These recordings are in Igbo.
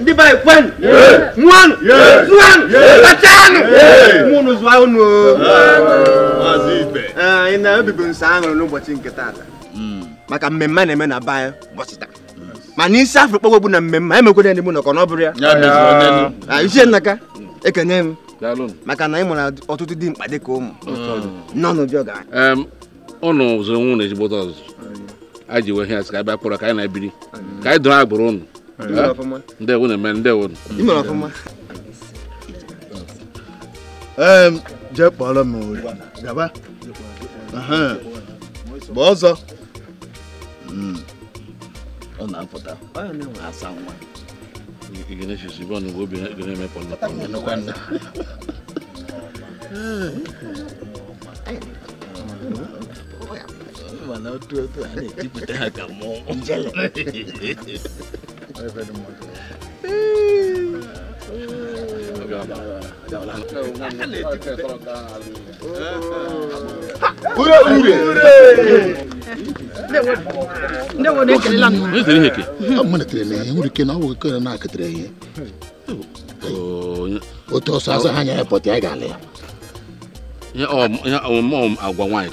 Ndị be anyị kwenụ. Nwanụ. Zụanụ. Kachanụ. Mụ unu zụa unu. Maazị Ibe. Ee, ị na-ebibi nsọ aṅụrụ n'ụbọchị nke taata. Maka mmemme a na-eme na be anyị ụbọchị taa. Mana isi afọ kpọgbo bụ na mmemme anyị mekwere ndị mụ nọkọ n'ọbụrụ ya. Ichie Nnaka, ekene m. Maka na ị mụrụ ọtụtụ dị mkpa dịka ụmụ. Nọ n'ụdị ọ ga. Ụnụ zụrụ nwụ na ezigbo ọzụzụ. Anyị ji wee ihe asị ka anyị bịa kpọrọ ka anyị na-ebiri. Ka anyị dọrọ agbụrụ ụnụ. Ndewo na-eme ndewo. Ị mere ọfụma. Jee kpọrọ m ori. Gaba. Gba ọzọ. Ọ na-apụta. Asa nwa. Ignatius, ịbụ ọnụ obi na-eme pọnụ. Mana otu otu a na-etipụta ha ka mmọnwụ. Otu ọsọ azụ ha nyere pọtụ ya ga-ala ya. Agwa nwaanyị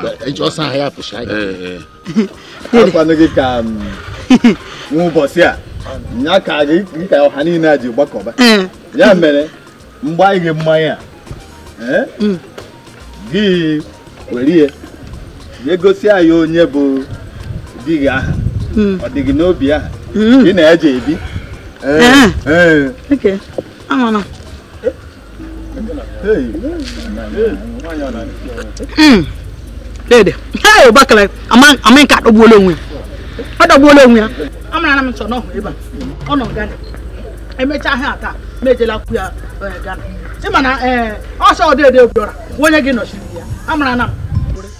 ka eji ọsọ ahụ ya pụcha ya. Akwanụ gị ka nwa ụbọchị a ya ka gị ka ọha niile a ji gbakọba. Ya mere mgbe anyị gị mmanya a gị were ihe gosi anyị onye bụ di gị aha ọ dị gị n'obi aha ị na-eje ebi. Dede, hey, Obakala, ama nke adọgbuola onwe ya. Ọ dọgbuola onwe ya. Amara m nchọ n'ọhụ ebe a. Ọ nọ Ghana. Emechaa ahịa taa, ma ejela kwu ya Ghana. Ị ma na ọsọ ọdịdị Obiora, onye gị nọchiri ya. Amara na m.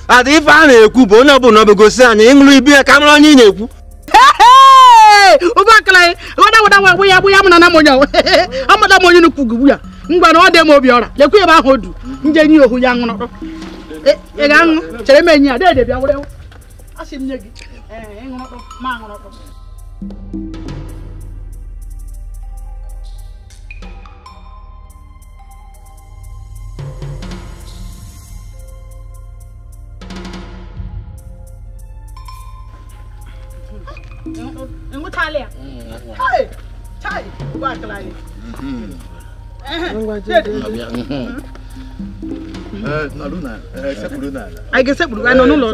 Ada ife a na-ekwu bụ onye ọbụla ọbụgosi anyị ịṅụrụ ibi ya ka amara onye ị na-ekwu. Obakala, wada wada wa ya bụ ya mụ na na m onye. Amata m onye nnukwu gugbu ya. Ngwa na ọ dị m Obiora. Lekwa ebe ahụ odu. Nje nyi ohu ya ṅụrụ. Ị ga-aṅụ? Chere m enyi ya, dede bịa were. Asị m nye gị. Ee, ịṅụrụ ma aṅụrụ. Ịṅụchala ya? Hey! Chai! Ụgbọakala anyị. Anyị ga-esekpuru anyị nọ n'ụlọ.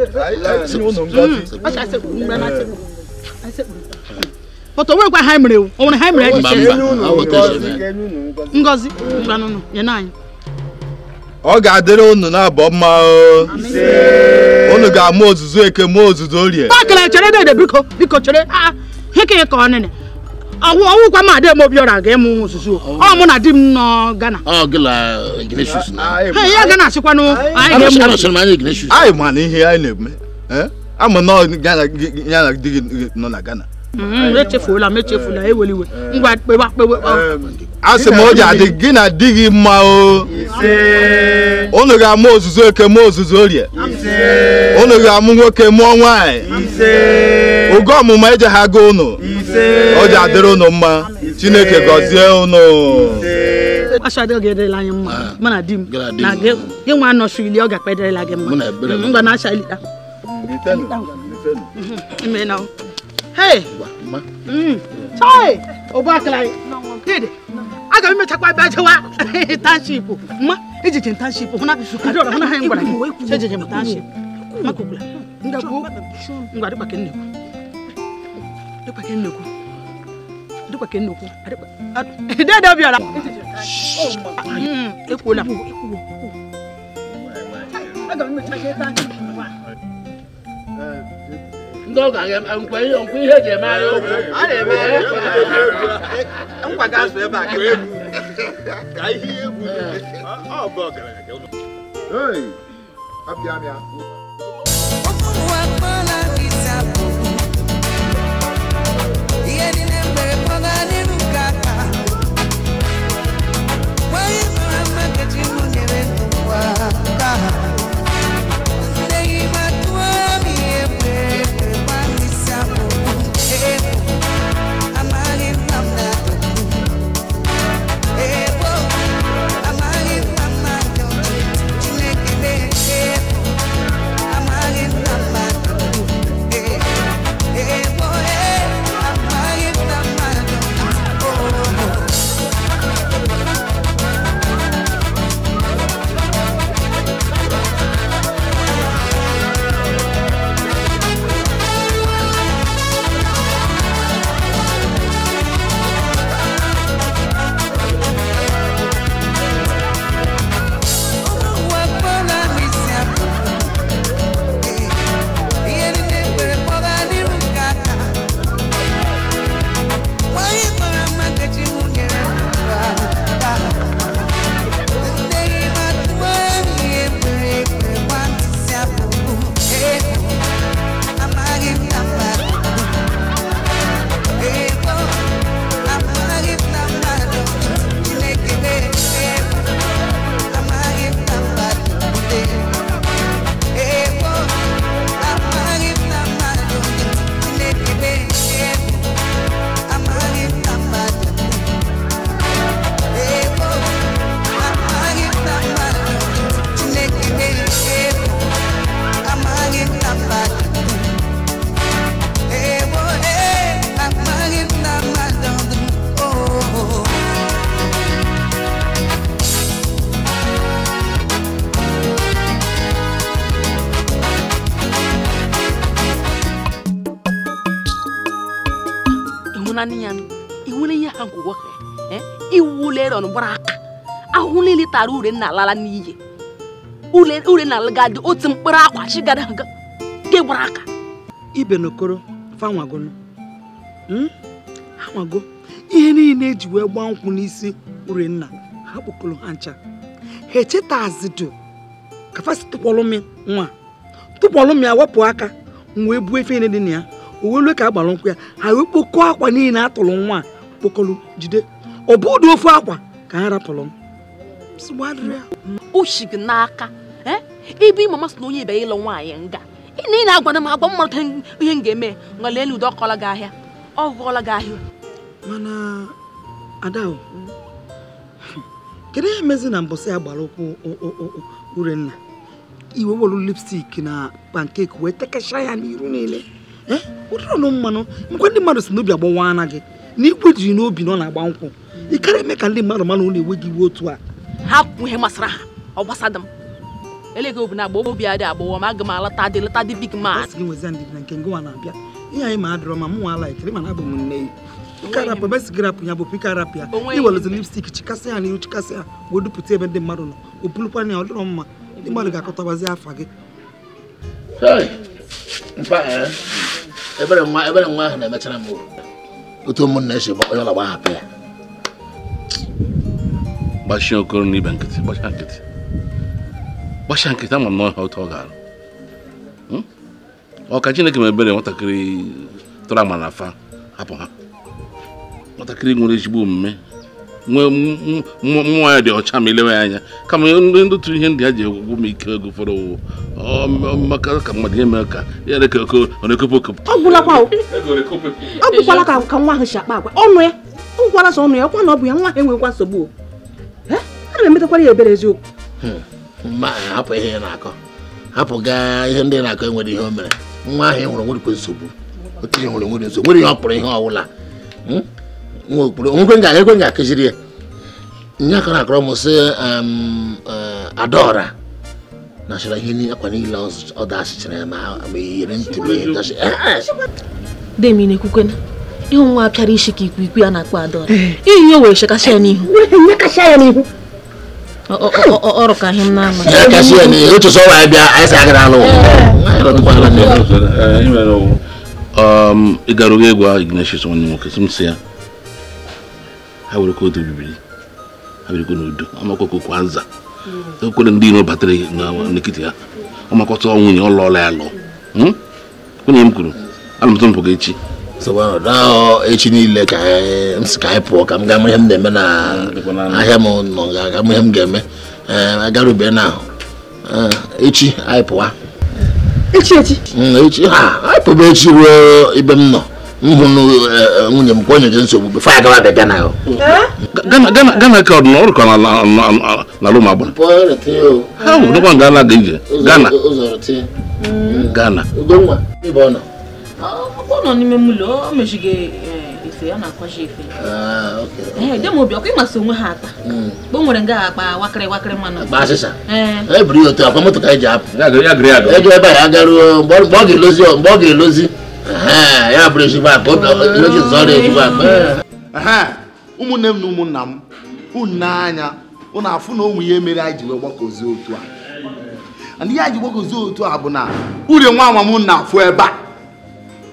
But o nwekwa ha mere o nwere ha mere Ngozi ngwanụnụ nye anyị. Ọ ga-adịrị unu na-abọ mma o. Unu ga-ama ozuzu eke ma ozuzu orie. Pakịla chere dede biko biko chere a heke ka ọ nene. Ọwụkwa m adị m Obiora ga-emu ozuzu ọ mụ na di m nọ Ghana. Ọ gị la Ignatius na. Ya Ghana asịkwanụ anyị ga-emu. Anyị ma na ihe anyị na-eme. Ama na ya na di gị nọ na Ghana. Echefuola m echefula eweliwe. Ngwa kpewa kpewe. Asị m o ji adị gị na di gị mma o. Unu ga-amụ ozuzu eke ma ozuzu orie. Unu ga-amụ nwoke mụọ nwaanyị. Oge ọmụmụ eje ha ga unu. O ji adịrị unu mma. Chineke gọzie unu. Asha ga-edela anyị mma mụ na di m na gị nwa nọchiri ọ ga-akpa ederela gị mma. Ngwa na asha ilita. Hey! Chai! Obakala. Dede. Aga m emechakwa ebe jewa township. Mma, ejije township hụ na adọrọ hụ na ha ngwara gị. Ejeje m township. Makụkwula. Ngakwu. Ngwa dịkwa ke nnekwu. Dịkwa ke nnekwu. Dịkwa ke nnekwu. Dede Obiora. Ekwuola. Aga m emechakwa township. Ndị ọ ga-aga nkwa ihe eji emegharị okwu. A na-eme nkwa ga-asụ ebe a ka ihe egwu. Ọ bụ ọgaranya ka ụlọ. Hey, abịa m ya. I'm Ịhụnanya ya ị nwere ihe ha ngwụgwọ iwu lere ọnụ gbara aka ahụhụ niile tara ure nna alala n'iyi ure na alagadi otu mkpụrụ akwa chi gara aga nke gbara aka ibe n'okoro fanwagonu ha nwago ihe niile eji wee gbaa nkwụ n'isi ure nna ha kpokọrọ ha ncha ha echetazido ka fasi tụkpọrọ m nwa tụkpọrọ m ya wepụ aka m wee buo efe niile dị na ya o wee lue ka a gbara nkwụ ya ha wee kpokọọ akwa niile a tụrụ nwa kpokọrọ jide ọ bụ ụdị ofu akwa ka ha rapụrụ m ushi gị n'aka ebe mama sị na onye ibe ịlụ nwaanyị nga ị na-agwa m agwa mmadụ ihe m ga-eme nwale elu udo ọkọla gị ahịa ọ gụọla gị ahịa mana ada kedu ihe mezi na mbọsị ya gbara ụkwụ Urenna iwe welu lipstik na pancake wee tekasha ya n'iru niile ụdịrị mmanụ nkwa ndị mmadụ si n'obi agbawana gị na igwe jiri n'obi na ọ na-agba nkwụ ị kara eme ka ndị mmadụ mana ọ na-ewe gị iwe otu a ha kwụ ihe masịrị ha ọ gbasada m elego obi na-agba obi adị agbọwa ma aga m alata dị lata dị big man gị nwezi ndidi na nke ngụwa na-abịa ihe anyị ma adịrọ ma mụ nwa laikiri mana abụ m nne ya besi grapụ ya bụ pika rapụ ya iwelezi lipstik chikasị ya n'ihu chikasị ya wee dupụta ebe ndị mmadụ nọ o bulukwana ya ọ dịrọ mma ndị mmadụ ga-akọtabazi afa gị ebere nwa ahụ na-emechara m otu ụmụnna esi onye ọla gbahapụ ya gbachie okoro n'ibe nkịtị gbachia nkịtị ama m n'ọhịa otu ọ ga-arụ ọ ka Chineke ma ebere nwatakịrị tụrụ ama na afa hapụ ha nwatakịrị nwere ezigbo omume nwee mmụọ ya dị ọcha ma elewe ya anya kama ndị tụrụ ihe ndị ha ji egwugwu m ike ego ụfọdụ maka ka mmadụ ihe mere ka ya ka ọ na-ekopụ ekopụ ọ gwụkwala ka nwa ahụ si akpa agwa ọnụ ya ọ gwụkwala sọ ọnụ ya ọkwa na ọ bụ ya nwa ahụ enwekwa nsogbu o ana m emetakwara ya ebere eziokwu mma hapụ ihe na-akọ hapụ gaa ihe ndị na-akọ enwere ihe o mere nwa ahụ hụrụ nwerekwe nsogbu otu ihe hụrụ nwere nsogbu nwere ihe ọ kpọrọ ihe ọwụla nwa okpuru onwekwe nga ekwe nga akụziri ya nya akọrọ akọrọ m sị Adaora nachara ihe akwa niile ọ dasịchara ya ma yiri ntị ma ihe dasị demi na-ekwukwena ịhụ nwa pịara isi ka ikwiikwi ya na-akpọ Adaora iyi o were shekasị ya n'ihu nyekasị ya n'ihu ọrụ ka ihe m na-ama nyekasị ya n'ihu otu sọwa ya bịa anyị sị agara alụ ị gara oge egwu Ignatius nwanne nwoke sị m sị ya ha were ka otu bibiri ha were ka n'udo amakọkọ kwa nza ekwere ndị iro batara n'ekiti ha ọmakọta nwunye ọ lụọla ya lụọ nwunye m kwuru alụmtụ mpụ gị echi echi niile ka m sị ka anyị pụọ ka m gaa ihe m na-eme na ahịa m nọ ga ihe m ga-eme agarube na ahụ echi anyị pụwa echi echi echi ha anyị pụba echi ruo ibe m nọ m hụ nwunye m ka o nyeje nsogbu before ya gawa bịa na Ghana ka ọ dị n'ọrụ ka na Roma agbara ha wụrụkwa nga na ije Ghana Ghana ọ nọ n'ime ụlọ o mechighị efe ya na-akwachi efe dem obi ọkụ ịmasị onwe ha akpa o nwere nga akpa wakịrị wakịrị mmanụ akpa asịsa eburu ya otu akwa moto ka eji apụ eji ebe a ya garuo mgbe ọ ga-elozi mgbe ọ ga-elozi ya bụrụ ezigbo akpa ọrụ ezigbo akpa ụmụnne m na ụmụnna m unu anya unu afụ na onwe ihe mere anyị ji wee gbakọzie otu a and ihe anyị ji gbakọzie otu a bụ na ure nwa nwa m na-afụ ebe a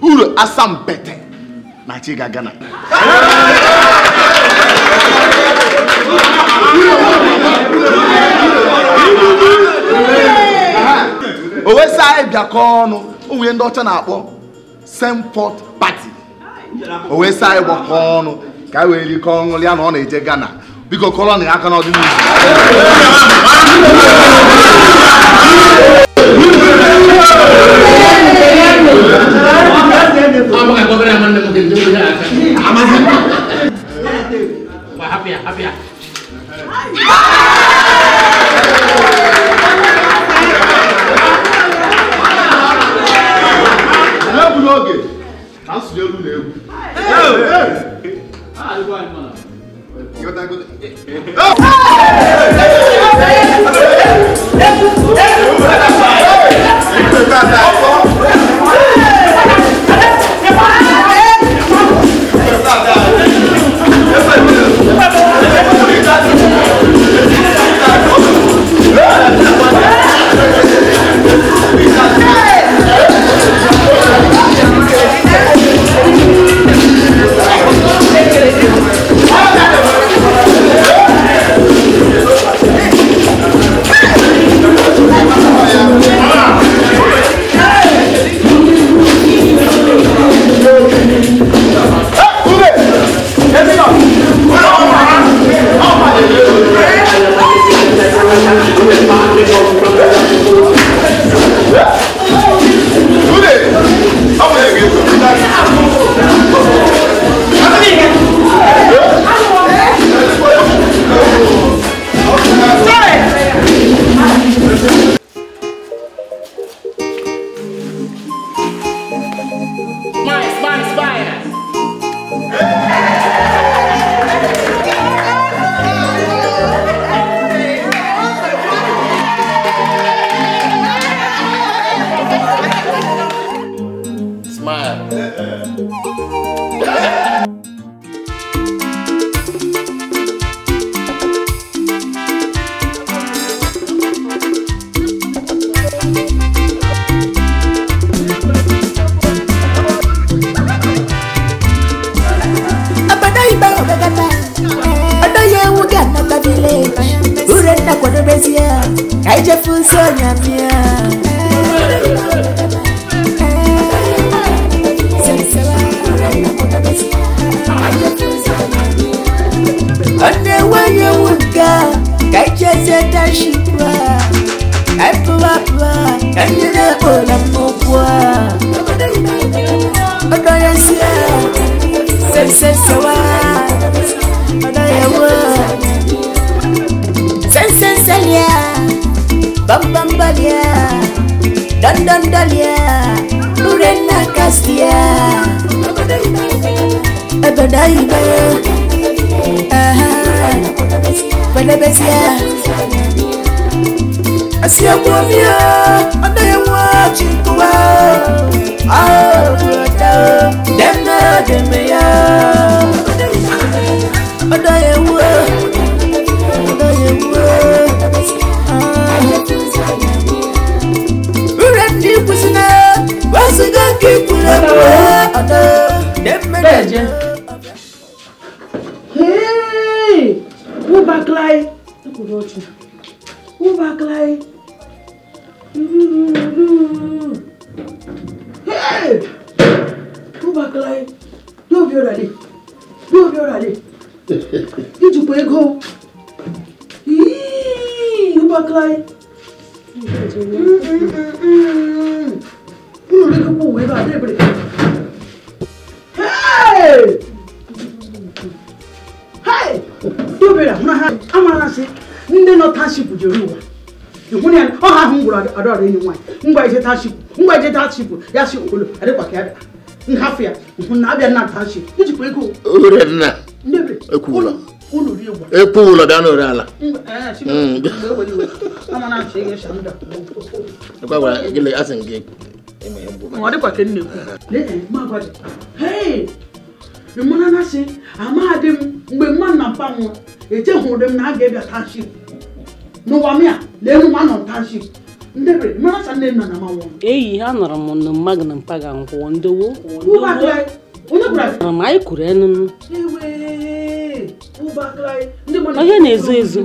ure asampete na chi ga Ghana o wee sị anyị bịakọ ọnụ onwe ndị ọcha na-akpọ Semport Party o wee sị anyị gbakọ ọnụ ka anyị wee rikọọ ọṅụrị ya na ọ na-eje Ghana biko kọrọ na ya aka n'ọdịnihu n'oge ka nsonye elu na egwu Urenna ekwula ekwula bịa n'ore ala Mgbe mma na mpa nwụrụ echehụrụ m na a ga-ebịa township n'ụwa m ya lee m anọ township. Eyi ha nọrọ m na mma gị na mpa ga nkwụọ ndowo. Ma anyị kwuru enu. Onye na-ezo ezo.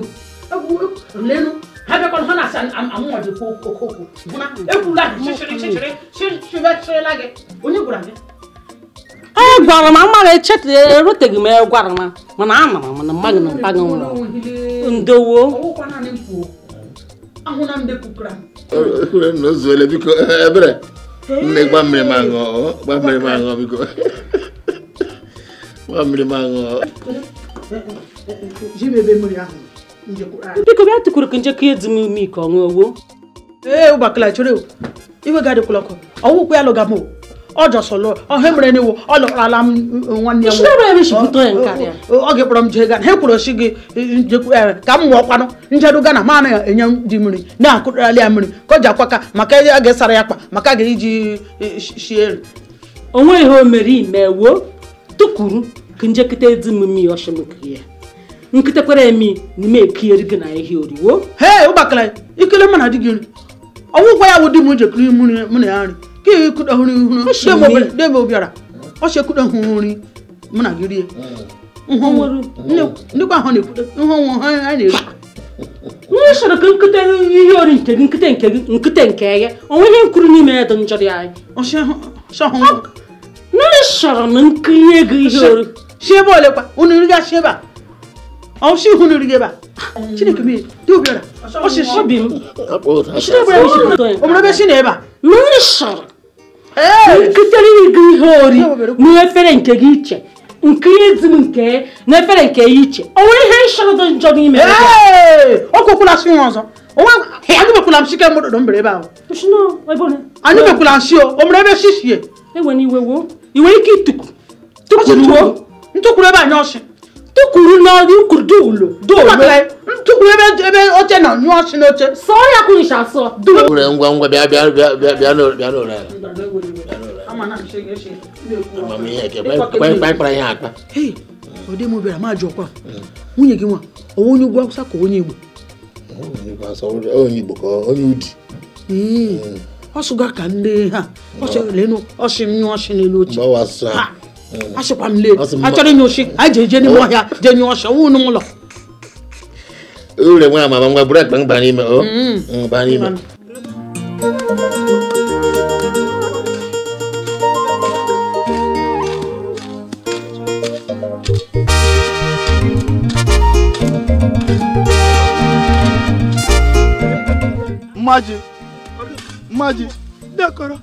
E gwara m amaghị echetụ eruteghị m gwara m mana anọrọ m na mma gị na mpa gị nwụrụ ndowo. Urenna ozuole biko ebere nne gba mmiri m aṅụọ gba mmiri m aṅụọ biko gba mmiri m aṅụọ. Biko bịa tụkwuru ka njekọ edi m ime ike ọṅụ owo. Ee ụgbakala chere iwe ga adịkwala ọkụ ọwụkwụ ya lụga m ọ jọsọlụ ọha mere n'iwu ọ lụrala m nwanne ya ọ ga-ekpọrọ m jee Gana ha kwuru si gị ka m mụọ kwanụ njedu Gana ma na enye di mmiri na-akụrali ya mmiri ka o ji akwaka maka a ga-esara ya akpa maka a ga-eji shie nri. O nweghị ihe o mere ime wo tụkwuru ka njekịta edi m mmiri ọshịmkiri ya nkịtakwara emi n'ime ekieri gị na ihe oriwo. Hee ụgbakala ikele mụ na di gị nri ọgwụgwọ ya wụ di m jekiri mụ na ya nri Nwa chọrọ ka nkịta ihe ori nke gị nkịta nke gị nkịta nke ya onwe ihe nkwuru n'ime ya dị njọ dị anyị. Nne chọrọ m nkiri ego ihe ori. Si ebe olekwa unu riga si ebe a ọ si hụ unu riga ebe a Chineke m dị obiọra ọsịsị obi m omerebe si na ebe a. Nne chọrọ nkịtara ego ihe ori na efere nke gị iche nkiri ezi m nke na efere nke ya iche o nwere ihe nchọrọ dị njọ n'ime ya. Ọ kwukwula sị nwa ọzọ anyị mekwula m sike mmadụ mbere ebe ahụ anyị mekwula nsị o o mere ebe si sie ewe n'iwe wo i nwere ike ituku tukwuruo ntụkwuru ebe anyị ọsị tukwuru n'ọdụ ukwuru duulo duulo ntụkwuru ebe ebe oche nọ nyụọ ọsị n'oche sọọ ya kwunisha sọ duulo ngwa ngwa bịa bịa bịa bịa bịa n'ụlọ ala. Amamihe ke kpa ihe akpa. Hey, ọ dị m bịara ma jụọkwa. Nwunye gị nwa, ọ onye ugwu Awụsa ka onye Igbo? Onye Igbo ka onye Udi. Ọ sụga ka ndị ha. Ọ sị lenu, ọ sị nyụọ ọsị n'elu oche. Asịkwa m lee. Achọrọ ịnyụ ọsị, anyị ji eje n'ime ọhịa jee nyụọ ọsị, ọwụ n'ụlọ. Ure nwa mama ngwa buru akpa mba n'ime o. Mba n'ime. Mmaji, dekọrọ.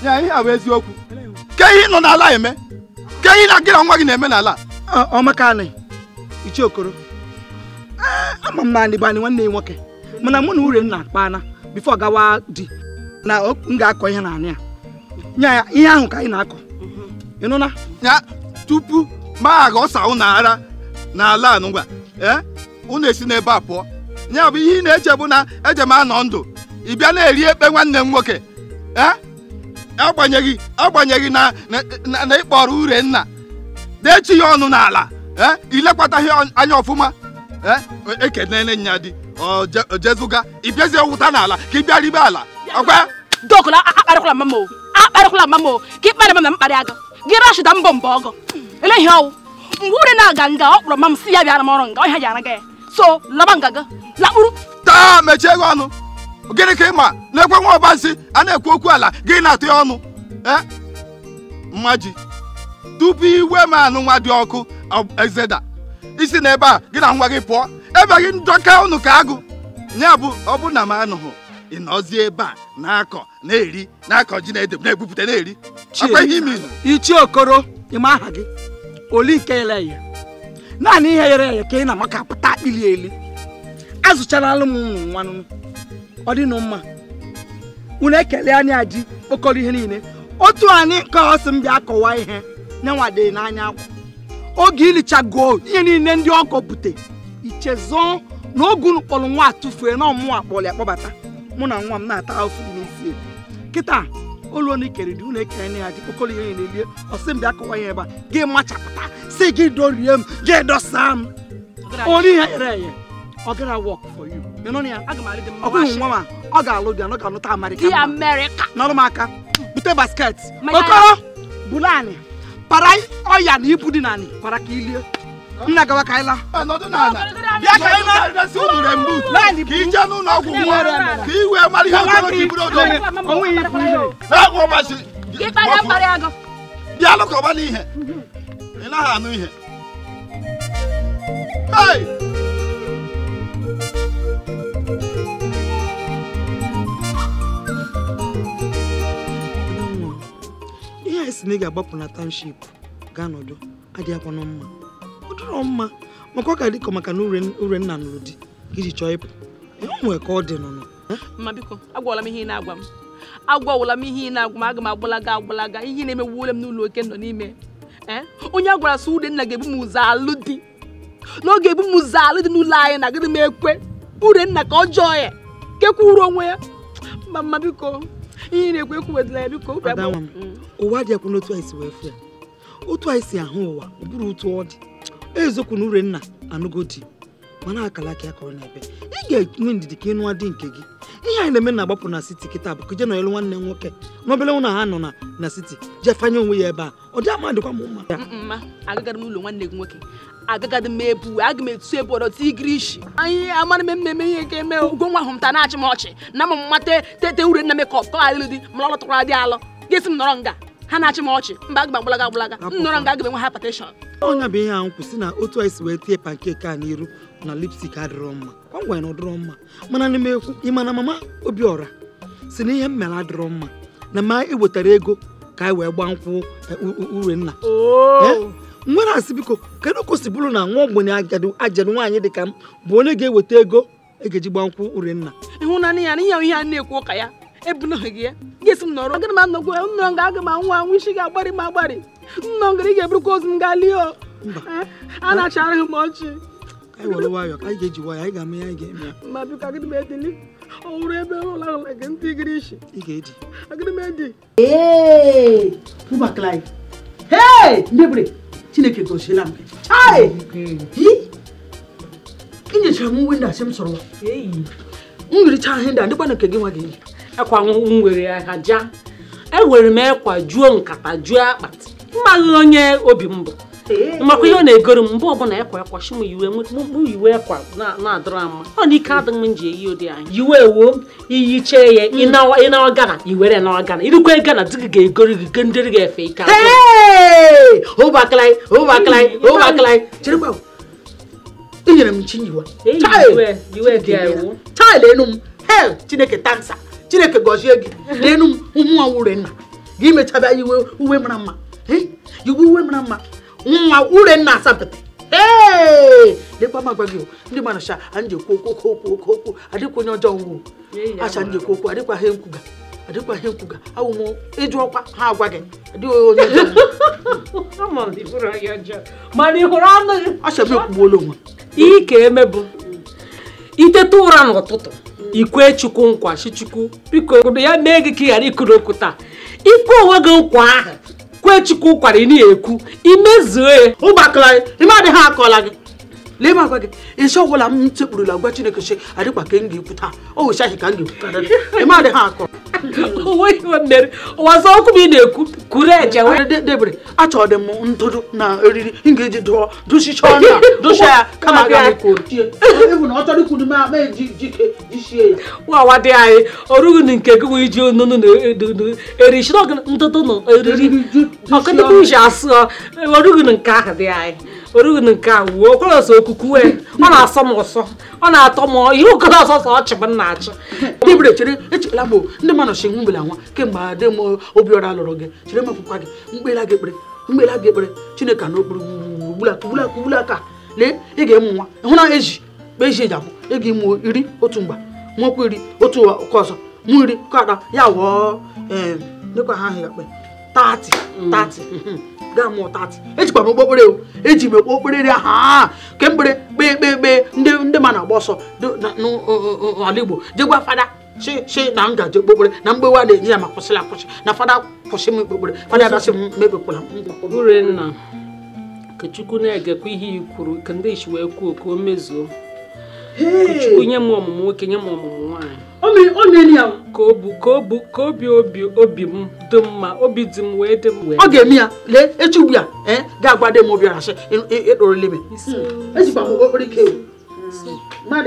Ya ihe a bụ eziokwu. Ke ihe nọ n'ala eme? Ke ihe na gị na nwa gị na-eme n'ala? Ọmaka anị, Ichie Okoro. Ama m naanị bụ nwanne ya nwoke. Mana mụ na Urenna akpana bifo gawa di na m ga-akọ ihe naanị ya. Nya ya ihe ahụ ka anyị na-akọ. Ị nụ na? Ya tupu ma aghọsa ụnụ ara n'ala anụgwa. Unu esi n'ebe a pụọ. Ya bụ ihe ị na-eche bụ na eje m anọ ndụ. Ị bịa na-eri ekpe nwanne m nwoke. Agbanyeghị na ịkpọrọ Urenna dechi ya ọnụ n'ala. Ilekwataghị anya ọfụma. Ekenene nya di ojezuga ị bịazie wụta n'ala ka ị bịa ribe ala. Ọkwa dokola akparịkwala mama o. Akparịkwala mama o. Ka ịkparị mama mkparị aga. Gị rashida mbọ mbọ ọgọ. Ele ihe ọwụ. Mgbe Urenna aga nga ọ kpọrọ mama si ya bịara m ọrụ nga ọhịa ya ga ya. So laba nga ga lakpuru. Taa mechie gị ọnụ. Gịnị ka ị ma na-ekwe nwa ọbansi a na-ekwu okwu ala gị na-atụ ya ọnụ. Mmaji tupu iwe m anụ nwa dị ọkụ ezeda isi n'ebe a gị na nwa gị pụọ ebe gị ndọka ụnụ ka agụ. Ya bụ ọ bụ na m anụghụ ị nọzie ebe a na-akọ na-eri na-akọ ji na-ede na-ebupụta na-eri. Akwa ihe ime izu. Ichie Okoro, ịma aha gị oli nke ele ya. Naanị ihe yere ya ka ị na-amaka pụta ili eli. Azụcharala m ụnụ nwanụ. Ọ dị nụ mma. Unu ekele anya ji kpokọrọ ihe niile. Otu anyị ka ọ sị m bịa kọwa ihe nyanwa dị n'anya akwa. Oge ilichago ihe niile ndị ọgọ bute. Ichezọ na oge unu kpọrọ nwa atụfue na ọmụwa kpọrọ ya kpọbata. Mụ na nwa m na-ata afụ dị n'isi. Kịta olu onu ikere dị unu ekele ya ji kpokọrọ ihe niile lie. Ọ sị m bịa kọwa ihe ebe a. Gị machapụta sị gị dorie m gị dọsa m. Ori ihe yere eye. Ọ gara work for you. You know ya? Ọ bụghị nwa ma ọ ga-alụ di ya, ọ ga-alụta Amerịka. Di Amerịka. Nọrọ m aka. Bute basket. Okoro bulu anị. Para ọya na ibu dị n'anị para ka ilie. Nna gawa ka ịla. Nọdụ n'ala. Bịa ka ị na-arịrịsị unu rembu. Ka ije n'ụlọ ọgwụ nwa. Ka i wee mara ihe okoro ka i buru odo. Onwe ihe ibu ime. Na-agwụ ọgbasi. Gị Bịa lụkọba n'ihe. Ị naghị anụ ihe. Hey! Ihe anyị si na ị ga-agbapụ na township gaa nọdụ adịghịkwanụ mma. Ọ dịrọ mma maka ọ ka dịkọ maka na Urenna nụrụ di ka iji chọọ ịpụ. O nwere ka ọ dị nụnụ. Mma biko, agwala m ihe ị na-agwa m. Agwawụla m ihe ị na-agwa m, aga m agbalaga agbalaga. Ihe na-emewuole m n'ụlọ oke nọ n'ime. Onye a gwara sị Urenna ga-ebu m ụzọ alụ di. N'oge ebu m ụzọ alụ di n'ụlọ anyị na agịrị m ekwe. Urenna ka ọ jọọ ya. Kekwuru onwe ya. Mma biko, ihe na-ekwe ekwuwedịla ya biko. Ụwa dị akwụ n'otu anyị si wee fụ ya. Otu anyị si ahụ ụwa, ọ bụrụ otu ọ dị. Eziokwu na Urenna anụgo di, mana akala aka ya ka ọ na-ebe. Ị ga-enwe ndidi ka ịnụa di nke gị. Ihe anyị na-eme na-agbapụ na siti kịta bụ ka je nọnyere nwanne m nwoke n'obele ụlọ ha nọ na siti jee fanye onwe ya ebe a. Ọ dị ama dịkwa m mma. Mma, agagadị m ụlọ nwanne gị nwoke. Agagadị m ebu, aga m etu ebu ọdọ tigiri isi. Anyị amara m mmemme ihe nke eme ugo nwa ahụ m ta na-achị m ọchị na m mma tete Urenna mekọp ka ọ ghara ịlụ di ma ọ lọtakwara di alọ. Gị sị m nọrọ nga ha na-achị m ọchị mba aga m agbalaga agbalaga m nọrọ nga aga m enwe hypertension. Ọnya bụ ihe ahụ kwụsị na otu anyị si wee tie pankeki a n'iru na lipstik adịrọ mma. Ọ gwara na ọ dịrọ mma mana n'ime ekwu ịma na mama Obiọra si na ihe m mere adịrọ mma na ma ewetara ego ka anyị wee gbaa nkwụ Urenna. Nwere asị biko kedu ka o si bụrụ na nwa ogbenye ajadu nwaanyị dị ka m bụ onye ga-eweta ego egeji gba nkwụ Urenna. Ịhụnanya ya na ihe a na-ekwu ụka ya ebunoghị gị ya. Gị sị m nọrọ aga m anọgwu nnọọ nga aga m anwụ anwụ isi ga-agbari m agbari nnọọ ngara ị ga-eburukwa ozu m gaa lie o. A na-achara m ọchị. Anyị were nwayọọ ka anyị ga-eji nwayọọ anyị ga-eme ya anyị ga-eme ya. Ma biko agịdị m edili Ọ wụrụ ebe ụlọ ahụ like ntị gịrị isi. Ị ga-eji. Agịrị m eji. Ee! Ụbakala. Hey! Ndebere, Chineke gọziela m. Chai! Inyechara m uwe ndị asị m sọrọ. M yiricha ihe ndị a ndịkwa na nke gị nwa gị. Ekwa m nwere ha ja. Ewere m ekwa juo nkata juo akpati. Mmaghị onye obi m bụ. Makwa ihe ọ na-egoro m mgbe ọbụla ekwa ekwa shi m yiwe mụ yiwe ekwa na-adọrọ mma. Ọ na ike adịghị m ji eyi ụdị anyị. Yiwe ewo iyiche ya ịnawa Gana iwere nawa Gana. Irukwe Gana di gị ga-egoro gị gendere gị efe ike. Hey! Ụbakalai, ụbakalai, ụbakalai. Cherekwa. I nyere m chi nyiwa. Chai lenu m. Hey, Chineke tansa. Chineke gọzie gị. Lenu m ụmụ nwa Urenna. Gị mechabịa yiwe uwe mara mma. Yiwe uwe mara mma. Nwa Urenna asapete. Hey! Lekwa m agwa gị ndị mmadụ sha anyị ji ekwu okwu okwu okwu okwu adịkwa onye ọjọọ ngwu. Acha ndị ekwu okwu adịkwa ihe nkwuga. Adịkwa ihe nkwuga. Awụ m ịjụ ọkwa ha agwa gị. Adịghị onye ọjọọ. Ama m ịbụrụ onye ọjọọ. Mana ị hụrụ ọnụ gị. Acha m ekwugbuola onwe. Ihe ka eme bụ itete ụra n'ụtụtụ ikwe Chukwu nkwa shi Chukwu biko ya mee gị ka ị ghara ikuru okwu taa. Ikwe onwe gị nkwa ahụ kwe Chukwu nkwara ị na-ekwu imezuo ya. Ụbakala ime adịghị akọla gị. Lee m agwa gị isi ọbụla m sekpurula gwa Chineke shi adịkwa ka m ga-ekwu taa o wechaghị ka m ga-ekwu ime adịghị akọ. Ụwa zọ okwu m ị na-ekwu kwuru eje debere achọrọ dị m ntụtụ na eriri m ga-eji dụọ dụchicha ọnụ a dụcha ya kama aga m kwuru ebu na ọ chọrọ ikwuru ma eji jike jichie ya. Nwawa dị anyị ọ rụghị nke gị wee ji onunu na erichi ntụtụ na eriri ọkụdịkwa uche asụ ọ rụghị nke ahụ dị anyị ọ rụghị nke ahụ wuo okwere ọsọ okuku wee ọ na-asọ m ụsọ ọ na-atọ m ihe okoro ọsọ ọsọ ọchị bụ nna achị. Debere chere echela m ndị mmadụ si nwụbela nwa kemgbe adị m Obiọra lụrụ gị chere m akwụkwọ gị mkpela gị ekpere mkpela gị ekpere Chineke na okpuru gbula aka lee ị ga-emu nwa hụ na eji kpe eji eji abụ ị ga-emu iri otu mgba nwekwa iri otu ọkọ ọzọ mụ iri kọda ya wụọ dịkwa ha ahụ ya kpe 30 30 gaa mụọ 30 ejikwa m okpokpere o eji m okpokpere ha kemgbere kpee kpee kpee ndị ma na-agba ọsọ n'ala Igbo jegwa fada shi na m gaje okpokpere na mgbewa na-eji ya ma kwụsịla akwụsị na fada kwụsị m okpokpere fada abịasị m mebekwala m. Urenna ka Chukwu na-egekwa ihe i kwuru ka ndị isi wee kwuo ka o mezuo. Chukwu nye m ọmụmụ nwoke nye m ọmụmụ nwaanyị. Ka obi obi m dị mma obi dị m wee dị m wee. Ọ ga-eme ya lee echi ugbu a ga-agwa dị m Obiọra sị ịkpụrụla ime. Ejikwa m okpokpere ike o.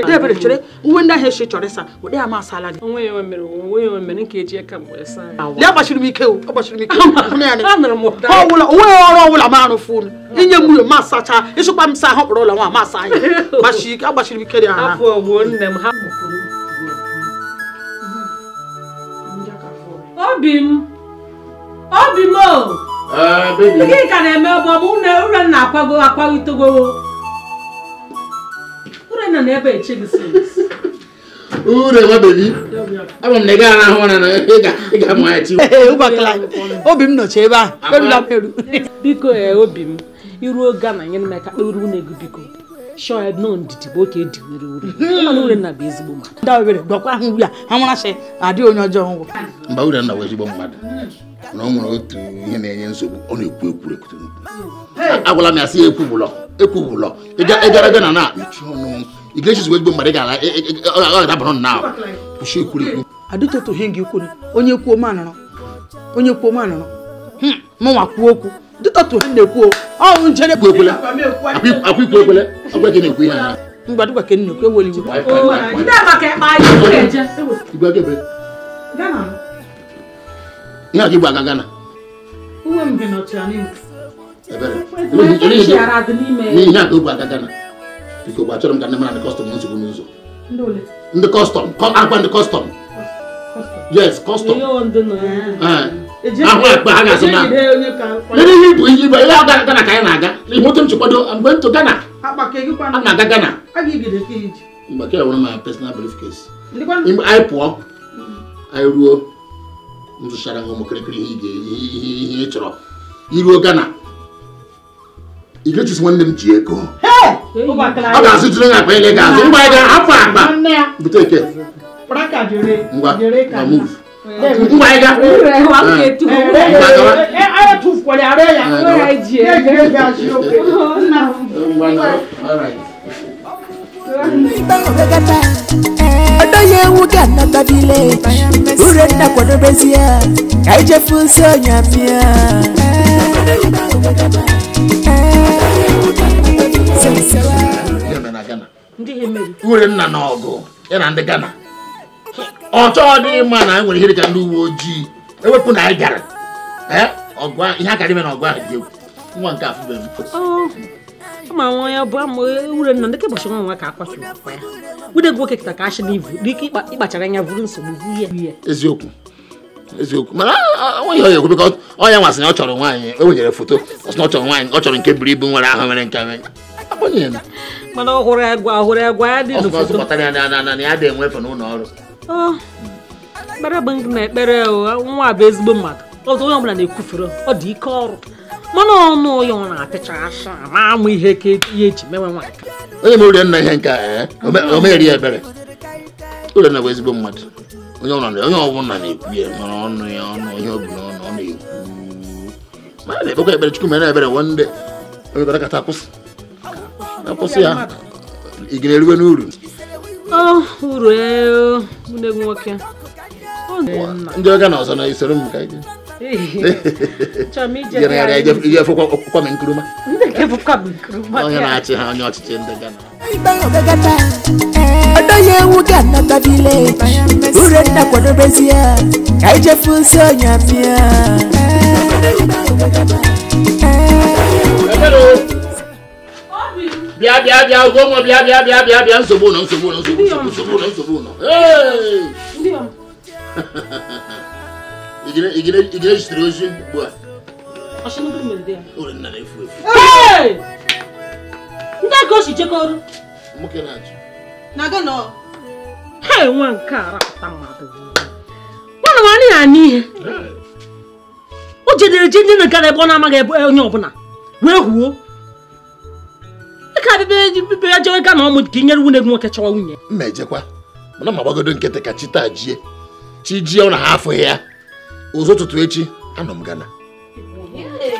Debere chere uwe ndị ahụ esi chọrọ ịsa ụdị ya ma asala gị. Onwe ya mere onwe ya mere nke eji aka mgbe saa ya. Lee agbachiri m ike o agbachiri m ike. Anụrụ m ụda. Ọwụla onwe ya ọrụ ọwụla m arụfụ unu. Inye m uwe ma asacha ịsụkwa m saa ahụ kpọrọ ụlọ nwa ma asa ya. Gbachi ike agbachiri m ike dị aha. Afọ ogbuo nne m ha. Obi m obi m o. Gịnị ka na-eme ọbọ m Urenna akwago akwagitego. Urenna na ebe eche gị since. Ure nwa bebi. Ama m na ị gaghị arahụ ụra na ị ga-amụ ya chi. Ụbakala obi m nọchi ebe ahụ erula m eru. Biko obi m iruo Gana nyere m aka kpere unu ego biko. Shọ ya nọ ndidi bụ oke ediwere ure. Mana Urenna bụ ezigbo mmadụ. Ndị obere gwakwa ahụ ugbu a ha nwara sị adịghị onye ọjọọ ngwụ. Mba Urenna bụ ezigbo mmadụ. Na o nwere otu ihe na-enye nsogbu ọ na-ekwu ekwu ekwu. Agwala m ya sị ekwubụlọ ekwubụlọ ị gara Gana na mechie ọnụ ị ga-echizi ezigbo mmadụ ị ga-adabara na kwụsị ekwuru ekwu. Adịtụtụ ihe gị kwuru onye kwuo m anọrọ onye kwuo m anọrọ mụnwa kwuo okwu dịtọtụ ihe na-ekwu ọ njere ekwu ekwele akwa ikwu ekwele agwa gị na-ekwu ihe ha ngwa dịkwa ka nnekwu eweli iwe. Ndị maka ekpe anyị eje. Igwe aka ebe Gana ihe aka igwe aga Gana uwe m gị nọchara n'ihu. Ebere n'ihe aka ogwe aga Gana biko gwa achọrọ m ka ndị mara ndị kọstọm nsogbu n'ụzọ. Ndị kọstọm akwa ndị kọstọm yes kọstọm ahụ akpa ha ga-asị na lere ihe ibu ihe ibu ihe aga Gana ka anyị na-aga ihe otu m chikwado mgbe ntụ Gana a na-aga Gana mgbe ka enwere ma personal briefcase anyị pụọ anyị ruo m zụchara ụmụ kịrịkịrị ihe ị chọrọ iruo Gana ị ga-echisi nwanne m ji ego ọ ga-azụ jiri onye akpa ile ga-azụ ngwa ga hapụ akpa bute eke Ngwa, ngwa move. Ngwa ịga. Odoye wuga na village. Urenna kwadobezia. Kaije funso nyamia. Urenna na ọgụ ya na ndị Ghana. Ọchọ dị mma na nwere ihe dịka ndị uwe ojii ewepụ na anyị bịara. Ọgụ ihe akara ime na ọgụ ahụ dị egwu. Nwa nke afụbe m. Ma nwa ya bụ ama Urenna ndị kebọchị nwa nwa ka akwachiri akwa ya. Ude nwoke kịta ka ashị n'ivu dịka ịkpachara anya vuru nsogbu vu ya. Eziokwu. Eziokwu. Mana onye ya ekwu biko ọ ya nwasị na ọ chọrọ nwaanyị e wenyere foto ọ sị na ọ chọrọ nwaanyị ọ chọrọ nke buru ibu nwere ahụ nwere nke nwere. Mana ọ hụrụ egwa ya dị n'foto. Ọ sị ya na ya dị enwe efe n'ụlọ ọrụ. Ekpere bụ na ekpere nwa bụ ezigbo mmadụ. Ọzọ onye ọbụla na-ekwufere ọ dị ike ọrụ. Mana ọnụ ya ọ na-apịcha asha ma amụ ihe ka ihe eji mewe nwa. Onye mere Urenna ihe nke a o megheri ya ebere. Urenna bụ ezigbo mmadụ. Onye ọbụla na-ekwu ya mana ọnụ ya ọnụ ihe ọ bụ n'ọnụ ọ na-ekwu. Mana na-ekpekwa ekpere Chukwu mere ebere one day. Onye bịara kata akwụsị. Akwụsị ya ị ga-eruwe n'uru. Uru nwunye nwoke. Ndị ọga na ọzọ na-esoro m ka anyị Kwame Nkrumah. Onye na-achị ha onye ọchịchị ndị Ghana. Odoye wuga na village. Urenna kwadobezia. Kaije funso nyamia. Bịa bịa bịa ugonwa bịa bịa bịa bịa bịa nsogbu nọ nsogbu nọ nsogbu nọ nsogbu nọ. Hey! Igire jitere ozi ugbu a. Urenna na-efu efu. Hey! Ndị aka o si jekọrọ. Nwoke na-achụ. Na Ghana. Hey, nwa nke a rapụta mmadụ. Nwana nwanne ya n'ihe. O jedere je ndị na-gara ebe ọ na-amaghị ebe onye ọbụla wee huo. Ka bịa jewe Ghana ọmụ ka inyere nwunye gị nwoke chọwa nwunye. Mma ejekwa. Mana ma gbagodo nkịtị ka chi taa jie. Chi jie ọ na ha afụghị ya. Ụzọ ụtụtụ echi anọ m Ghana.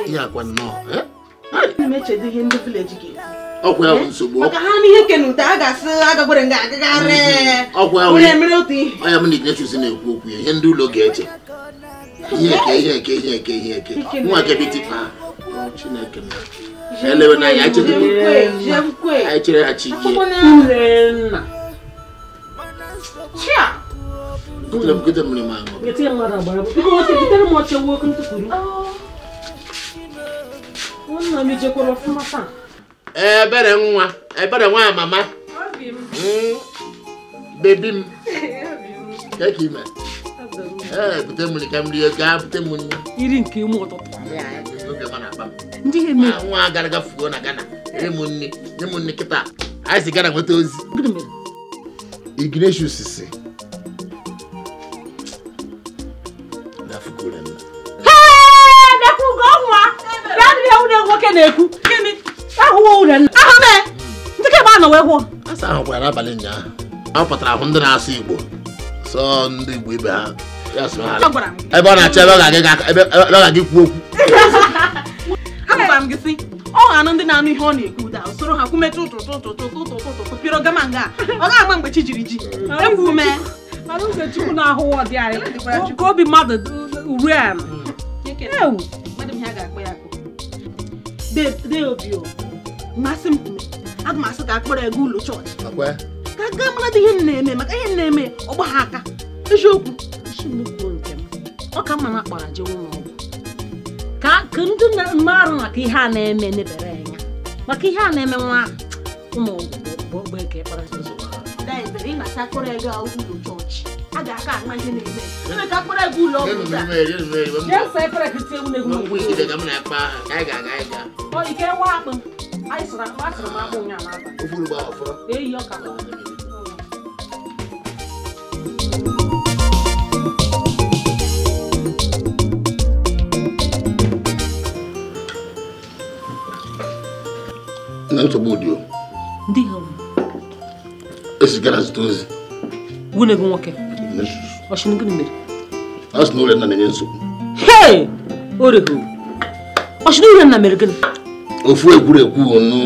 Ihe akwa nnọọ. Ọkwa ya bụ nsogbu. Maka ha n'ihe kenute a ga-asị agagwere nga agagharị. Ọkwa ya bụ onye m na Ignatius na-ekwu okwu ya ihe ndị ụlọ ga-eche. Ihe eke ihe eke ihe eke ihe eke. Nwa nke biti Chineke m. Elewe na ya anyị chere ha chi jie. Urenna. Chia. Gote mmiri m aṅụ. Gote mmadụ agbara. Biko oche butere m oche nwoke ntụpụrụ. Nwanna m ijekwara ọfụma taa. Ebere nwa, ebere nwa mama. Obi m. Bebi m. Ka ka ime. Bute mmiri ka m rie gaa bute m nri. Iri nke ime ụtụtụ. Oge ma na-akpa m. Ndị ihe mere. Nwa gara aga fuo na Ghana. Ere m nri, nye m nri kịta. Anyị si Ghana nweta ozi. Gịnị mere? Ignatius si. Hey, bịakwugo nwa. Bịa bịa nwunye nwoke na-ekwu. Gịnị? Ahụwo Urenna. Ahụ mee. Ndị ka ebe a nọ wee hụọ. Asa ahụkwara n'abalị ụnyaahụ. Ọ pụtara ahụ ndị na-asụ Igbo. Sọ ndị Igbo ibe ha. Ya sị ha. Ebe ọ na-achọ ebe ọ ga-aga ikwu okwu. Agwara m gị sị, ọ ga-anụ ndị na-anụ ihe ọ na-ekwu da usoro ha kwumetụ ụtụtụ pịrọ gama nga. Ọ ga-agba mgbe chi jiri ji. Egwu mee. Mana ụzọ Chukwu na-ahụ ọ dị anyị. Ka obi mmadụ ruo ala. Ewu. Mmadụ m ihe a ga-akpọ ya akpọ. Dee obi o. Mmasị m kwume. Aga m asị ka akpọrọ ego ụlọ chọọchị. Ka gaa mara ihe m na-eme maka ihe m na-eme ọ gba ha aka. Eziokwu. Ọ ka mma na akpara jewe ụlọ ọgwụ. Ka ndị mmarụ maka ihe a na-eme nebere anya. Maka ihe a na-eme nwa ụmụ ọgwụ bụ eke kpara A ga-aka ama ihe na-eme. Eme ka akpọrọ ego ụlọ ọgwụ taa. Jee saa efere ka tie nwunye gị. Ọ ike nwa akpụ. Anyị sịrị m akpụ ụnyaahụ n'abalị. Eyi ọ ka bụ. Na nsogbu dị o. Ndị ha Esi Ghana zụta ozi. Nwunye gị nwoke. Ọ sị gịnị mere? Ọ sị na Urenna na-enye nsogbu. Hey! Oreho. Ọ sị na Urenna mere gịnị? Ofu egwuregwu onu.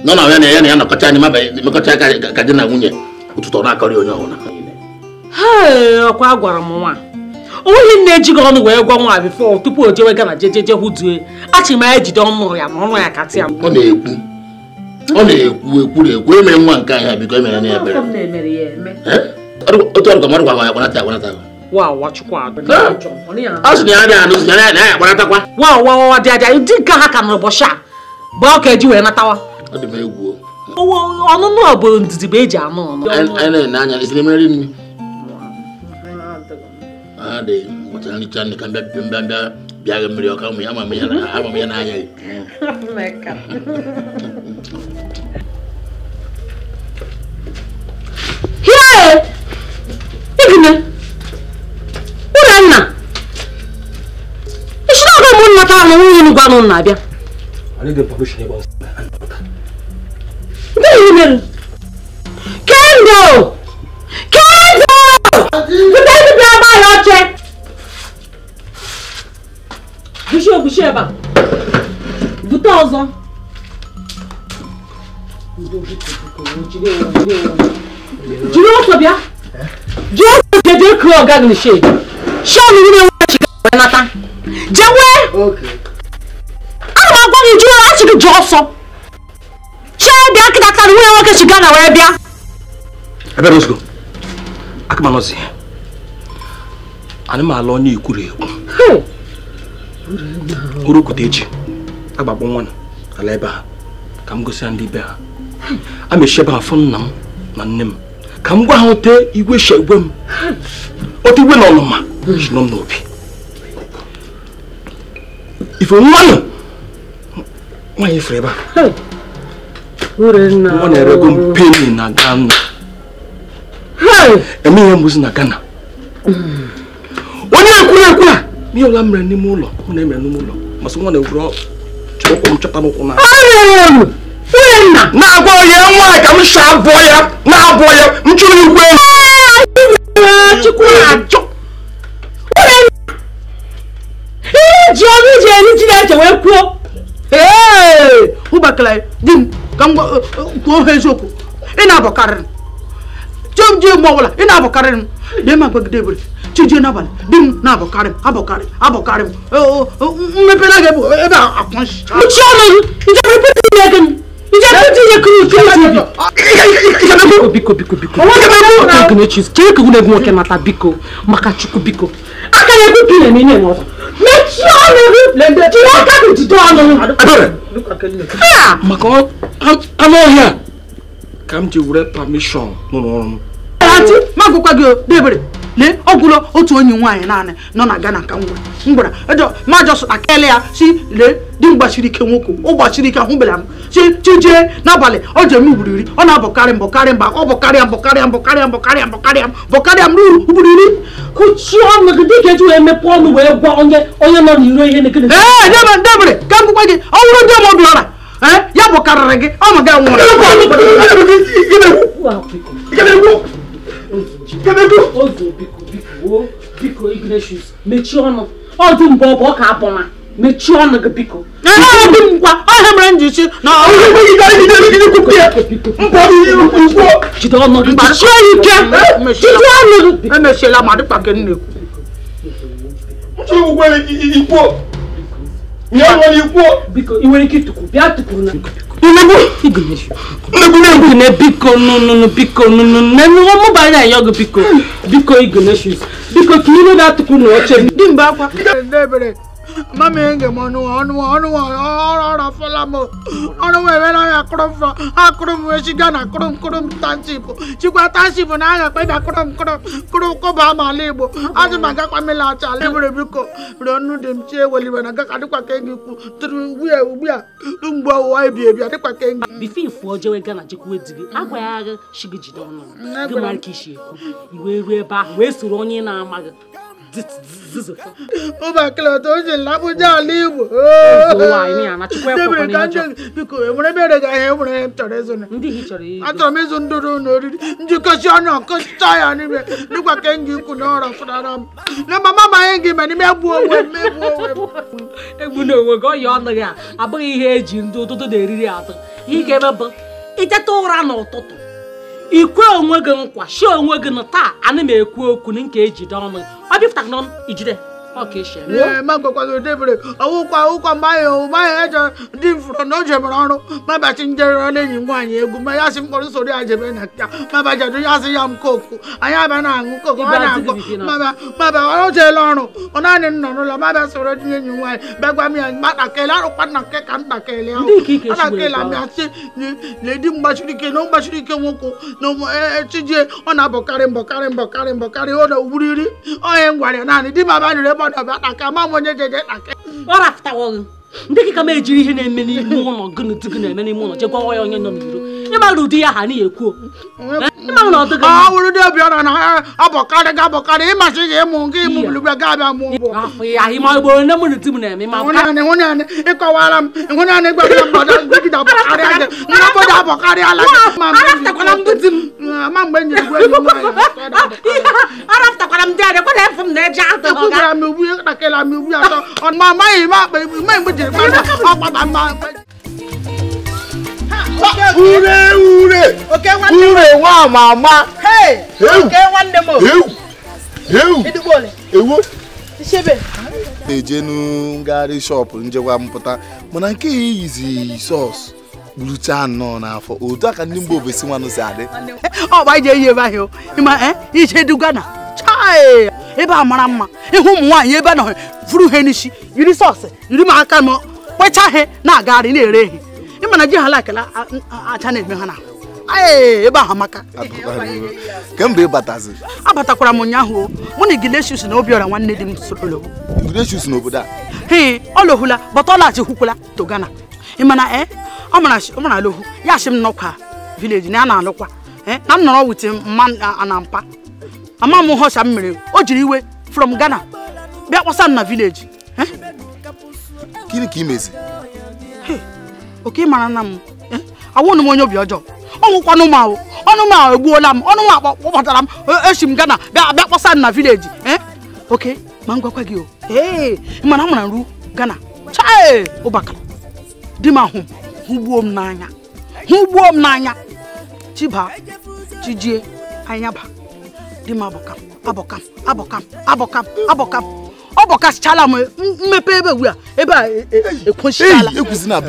Nọ na ya na ya nọkọcha anyị mekọcha ka di na nwunye ụtụtụ ọ na-akọrị onye ọbụla. Hey, ọkwa agwara m nwa. Onweghị nne ejighị ọnụ wee gwa nwa bifo tupu o jewe Gana jejeje hụdue. Achị m ya ejide ọnụ ya na ọnụ ya katị ya. Ọ na-ekwu. Ọ na-ekwu ekwuru eme nwa nke anyị biko emere na ya ebere. Otu ọrụ ka mmadụ gwa ya gbanata agbanata. Wa Chukwu adị. Ọ sị na ya adịghị anụ sị na ya agbanata. Wa dị aja dị nke ha ka n'ụbọchị a bụ ọka eji wee natawa. Ọ dị m egwu. Ọnụnụ ọ bụ ndidi bụ eji anụ ọnụ. Anyị na-ene anya isi na emeri nri. Adị ụbọchị nricha nri ka mbịa mbịa mbịa bịa gị mmiri ọka ụmụ ya ama m ya n'anya gị. Here! Igine! Urenna! Isi na ọga m nnata ahụ nwunye m gwa m na-abịa. Gịnị mere? Kendo! Kendo! Bute ndị agba ya oche! Bushie ebe a. Bute ọzọ. Jiri ọsọ bịa. Jiri ọsọ bịa jee kụọ ọga gị n'shedi. Shọn nwunye nwa chiga wee nata. Jewe! Ana m agwa gị jụọ achị gị jụọ ọsọ. Chee bịa kịta nwunye nwoke si Gana wee bịa. Ebere ozugbo. Aka m anọzi. Ana m ala onye ikwuru ekwu. Urukwute echi. Agbagbo nwa ala ebe a ka m gosi ndị be ha. A mechie ebe ha fụ nna m na nne m. Ka m gwa ha ote igwe shegwe m. Ote igwe na ọnụma si nọ m n'obi. Ife nwanụ nwaanyị ifere ebe a. Nwa na-erego m peni na Ghana. Eme ihe mbuzi na Ghana. Onye ekwuru ekwu a ihe ọbụla mere n'ime ụlọ mụ na emere n'ime ụlọ masị nwa na-ewuru chọrọ ụkwụ m chọta n'ụkwụ na na-agwa onye nwaanyị ka m si abụọ ya na-abụọ ya m chụrụ igwe Chukwu na-ajụ. Ihe ji ọnụ iji eri Chineke wee kwuo. Ee, ụbakala di m ka m kwuo ha eziokwu. Ị na-abọkarịrị m. Chim ji mgbe ọbụla ị na-abọkarịrị m. Dị m agbagide ebere. Chijie n'abalị di m na-abọkarị m abọkarị m. Mmepere gị ebe a akwụnshi. Mechie ọnụ gị. Njem pụta ihe gị. Njem pụta ihe kuru TV. Biko biko biko. Chere ka nwunye gị nwoke nata biko maka Chukwu biko. Aka na ekwu ka ị na-eme ihe ọzọ. Mechie ọnụ gị. Jiri aka gị jide ọnụ gị. Ebere. Maka anụ ọhịa ka m ji were permission n'ụlọ ọrụ m. Ati ma gwakwa gị debere lee ọ gwụla otu onye nwaanyị naanị nọ na Ghana ka m gwara ma jọsụ na kele ya si lee di m gbachiri ike nwoke ọ gbachiri ike ahụbela m si chijie n'abalị ọ ji eme ugboro iri ọ na-abọkarị mbọkarị mba ọ bọkarịa mbọkarịa mbọkarịa mbọkarịa mbọkarịa mbọkarịa m ruru ugboro iri. Kuchie ọnụ gị dịka eji wee mepee ọnụ wee gwa onye nọ n'iro ihe na-ekene. Ee, debere ka m gwakwa gị ọ wụrụ ndị ọmụ obiọra ya bọkarịrị gị ọ ma ga nwụrụ. Ozo biko biko Ignatius mechie ọnụ ọ dị mgbe ọ bụ ọ ka abụma mechie ọnụ gị biko. Ee, di m kwa ọhịa mere m ji si na jide ọnụ gị jisie ike jide ọnụ gị. Emechiela ma dịkwa ka m na-ekwu. Biko ị nwere ike ịtụkwu bịa tụkwuru na Nnegbu biko nụnụ biko nụnụ nne ọmụba na-enye gị biko biko Ignatius biko ka ilu ga-atụkwu na oche di mgbe akwa mami nge m ọnụ ọnụ ọnụ ọrụ afọla m ọnụ wee na ya kụrụ m akụrụ m wee shiga na kụrụ m kụrụ m tanship chikwa tanship na anya kpebịa kụrụ m kụrụ kụrụ kụba m ala Igbo azụ m agakwa mmiri acha ala ebere biko rịọ nnu dị m chi eweliwe na agaka dịkwa ka enyi kwu tụrụ ugbu a ugbu a mgbe ụwa ebi ebi adịkwa ka enyi bifo ifu ojewe Gana jekwuwe di gị agwa ya agha shi gị jide ọnụ gị mara ka isi ekwu iwe ruo ebe ahụ wee soro onye na-amaghị Ụbakịla o si lapụja ala Igbo. Biko enwere m ere gị ahịa enwere m chọrọ ịzụ. Achọrọ m ịzụ ndụrụ na oriri njikọsi ọnụ ọkọchicha ya n'ime dịkwa ka enyi ikwu na ọrọ fụtara m. Na mama ma anyị gị mere ime gbuo onwe m egbuo onwe m. Egbu na onwe gị ọya ọnụ gị a abụghị ihe eji ndị ụtụtụ na eriri atọ. Ihe ga-eme bụ iteta ụra n'ụtụtụ ikwe onwe gị nkwa shi onwe gị na taa ana m ekwu okwu nke ejide ọnụ ọ bịpụta n'ọnụ ijide ọ ka esi eme. Ee, ma gwakwa debere ọwụkwa ụkwa mgbe anyị eje di m fụrụ na o jebere ọrụ mabachi njere na enyi m nwaanyị egwu ma ya sị mkpọrọ soro ya jebe na ya mabacha jụ ya sị ya m koku anyị abịa na-aṅụ koku ọ na-agụ maba ọ jeela ọrụ ọ naanị m nọ n'ụlọ mabịa soro di enyi m nwaanyị bịa gwa m ya matakele arụkwa nna nke ka ntakele ahụ atakele m ya sị na di m gbachiri ike na ọ gbachiri ike nwoke na chijie ọ na-abọkarị mbọkarị mbọkarị mbọkarị ọ na-owuriri onye m gwara ya naanị di m abanụrụ ebe ọ rafụtawo gị ndị gị ka m ejiri ihe na-eme n'ime ụlọ gị na gị na-eme n'ime ụlọ jegwawa ya onye nọ n'iro ịmara ụdị ya ha na-ekwu ịmara na ọ dịghị ọ wụrụ dị obiọra na abọkarị gị abọkarị ịmasị gị ịmụ gị ịmụ bilugbe gị abịa mụ ụgbọ afọ ya ịma ugboro nne m na di m na-eme ma ịhụnanị ịkọwara m ịhụnanị gwara m gbọdọ gị abọkarị gị nne gbọdọ abọkarị ala gị arafụtakwara m ndị di m ama mgbe m jiri gwa enyi m nwaanyị arafụtakwara m ndị a ekwe na-efu m na-eje atọ ekwugara m ugbu takela m ugbu atọ ọ ma amaghị m akpa ime mgbe jiri Ure ure ure nwa mama. Hey, oke nwanne m. Ewu ewu. Ishebe. Ejenu ngagharị shọpụ njekwa mpụta mana nke iyizi sọs gburucha nnọọ n'afọ otu aka ndị mba ofesi nwanụ si adị. Ọ bụ anyị eyi ebe ahụ ịma ije duga na chai ebe a mara mma ịhụ ụmụ nwaanyị ebe nọ furu ha n'isi yiri sọs yiri m aka m kpecha ha na-agagharị na-ere ehi ịma na ji ha lakela acha na-eme ha na ebe ahụ amaka. Kemgbe ị bataziri? Abatakwara m ụnyaahụ mụ na Iglesias na Obiora nwanne di m soro. Iglesias n'obodo a? Ee, ọ lohula bata ọ laghachikwukwala to Ghana. Ị mana ọ mara lohu ya sị m nọkwa vileji na ya na-alụkwa na m nọrọ wit mma na mpa ama m họcha m mere o jiri iwe from Ghana bịa kpọsa m na vileji. Gịnị ka ị mezi? Oke mara na m awụnụ m onye obi ọjọọ ọnwụkwanụ m ahụ ọnụ m ahụ egbuola m ọnụ m akpọkpọtara m esi m Ghana bịa kpọsa m na vileji. Oke ma m gwakwa gị o ee mana m mara ru Ghana chai ụbakala di m ahụ hụgbuo m n'anya hụgbuo m n'anya chiba chijie anya ba di m abọkam abọkam abọkam abọkam abọkam ọ bọkasịchala m mmepe ebe ugbu a ebe a ekwesịchala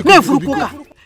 na-efurukwu ụka.